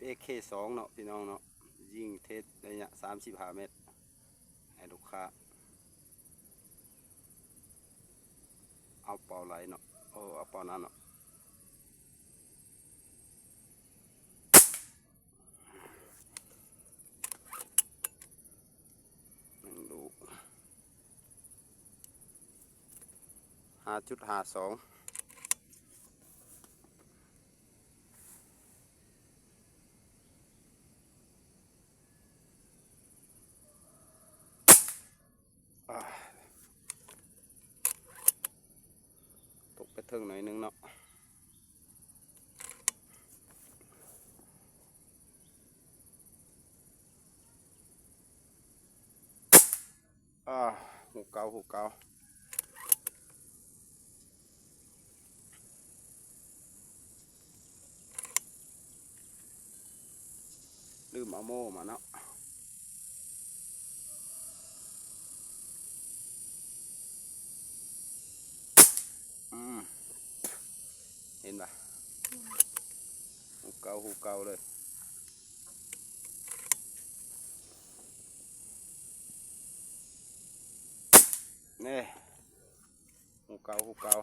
ເອເຄສອງເນາະ ພີ່ນ້ອງເນາະ, ຍິງເທສໄລຍະສາມສິບຫ້າແມັດ ໃຫ້ລູກຄ້າ. ເອົາເປົ້າໄຫຼເນາະ, ເອີ ເອົາເປົ້າໜາເນາະ. ໜຶ່ງລູກ ຫ້າຈຸດຫ້າສອງ. ອາ ຕົກໄປເທິງໜ້ອຍໜຶ່ງເນາະ. ອາ ຫູເກົ່າ ຫູເກົ່າ. ລືມເອົາໂມ່ມາເນາະ. ອືມ ເຫັນປະ? ຫູເກົ່າ ຫູເກົ່າເລີຍ. ນີ້ ຫູເກົ່າ ຫູເກົ່າ.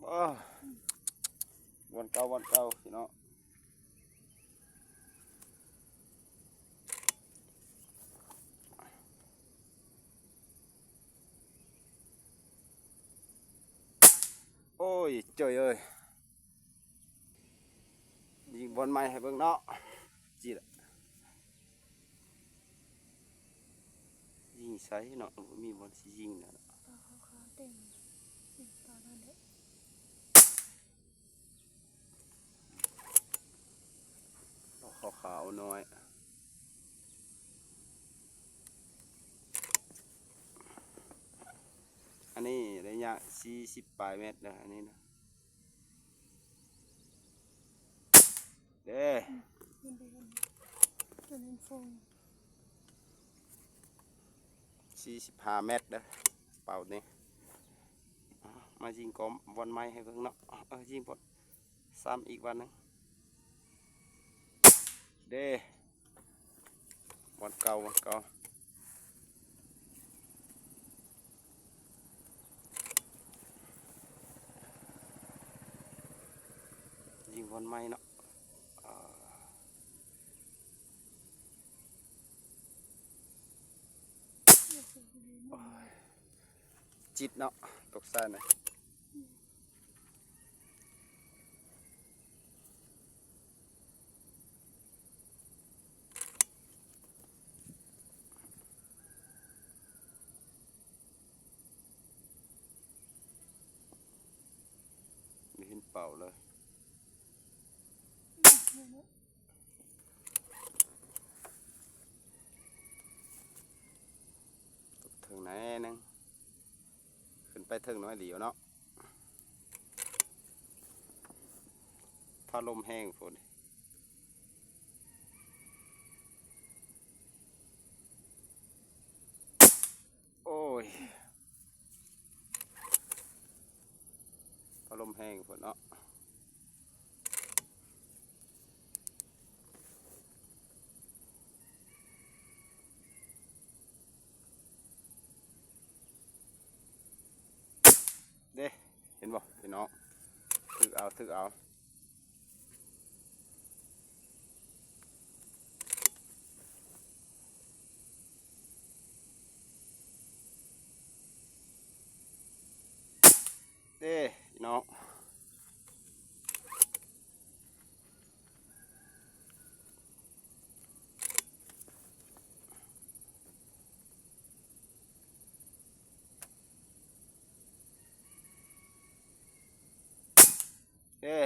ໂອ້ ບ່ອນເກົ່າ ບ່ອນເກົ່າ ພີ່ນ້ອງ. ໂອ້ຍ ເຈີຍເອີຍ. ຍິງບ່ອນໃໝ່ໃຫ້ເບິ່ງເນາະ. ຈີດ ຍິງໃສເນາະ, ບໍ່ມີບ່ອນຊິຍິງນະ. ປາຂາວໆເຕັມ ປານັ້ນແຫຼະ. ປາຂາວໆນ້ອຍ. ອັນນີ້ໄລຍະສີ່ສິບປາຍແມັດເດີ ອັນນີ້ນະ. ເດ້ ອືມ ມັນໄດ້ເຫັນ ຕົວນັ້ນຟອງ ສີ່ສິບຫ້າແມັດເດີ ເປົ້ານີ້. ມາຍິງກອບບ່ອນໃໝ່ໃຫ້ເບິ່ງເນາະ. ເອີ ຍິງບ່ອນ ຊ້ຳອີກບ່ອນໜຶ່ງ. ເດ້ ບ່ອນເກົ່າ ບ່ອນເກົ່າ. ຍິງບ່ອນໃໝ່ເນາະ. ອາ ໂອ້ຍ ຈິດເນາະ ຕົກໃສ່ນະ. ບໍ່ເຫັນເປົ້າເລີຍ. ຕົກເທິງແໜ້ໜຶ່ງ. ຂຶ້ນໄປເທິງໜ້ອຍດຽວເນາະ. ພາລົມແຮງພຸ້ນ. ໂອ້ຍ ພາລົມແຮງພຸ້ນເນາະ. ເດ້ ເຫັນບໍ່ພີ່ນ້ອງ? ຖືກເອົາ ຖືກເອົາ. ເດ້ພີ່ນ້ອງ. ເອ້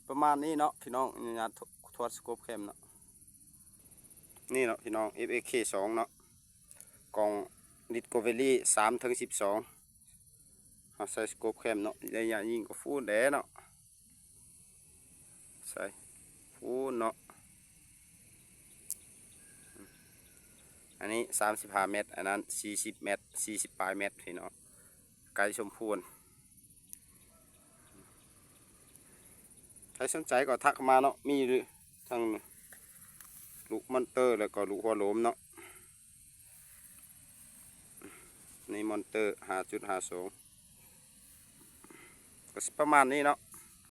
ປະມານນີ້ເນາະພີ່ນ້ອງ. ອະນຸຍາດຖອດສະໂກບແຄມເນາະ. ນີ້ເນາະພີ່ນ້ອງ ເອັຟເອເຄສອງເນາະ. ກ່ອງ Discovery ສາມເຖິງສິບສອງ. ເຮົາໃສ່ສະໂກບແຄມເນາະ. ໄລຍະຍິງກໍຟູແດ່ເນາະ. ໃສ່ຟູເນາະ. ໃນ ອັນນີ້ສາມສິບຫ້າແມັດ ອັນນັ້ນສີ່ສິບແມັດ ສີ່ສິບປາຍແມັດພີ່ນ້ອງ ໄກສົມຄວນ. ໃຜສົນໃຈກໍທັກເຂົ້າມາເນາະ ມີຢູ່ທັງລູກມອນເຕີ ແລ້ວກໍລູກຫົວໂຫຼມເນາະ. ນີ້ມອນເຕີຫ້າຈຸດຫ້າສອງ ກໍຊິປະມານນີ້ເນາະ.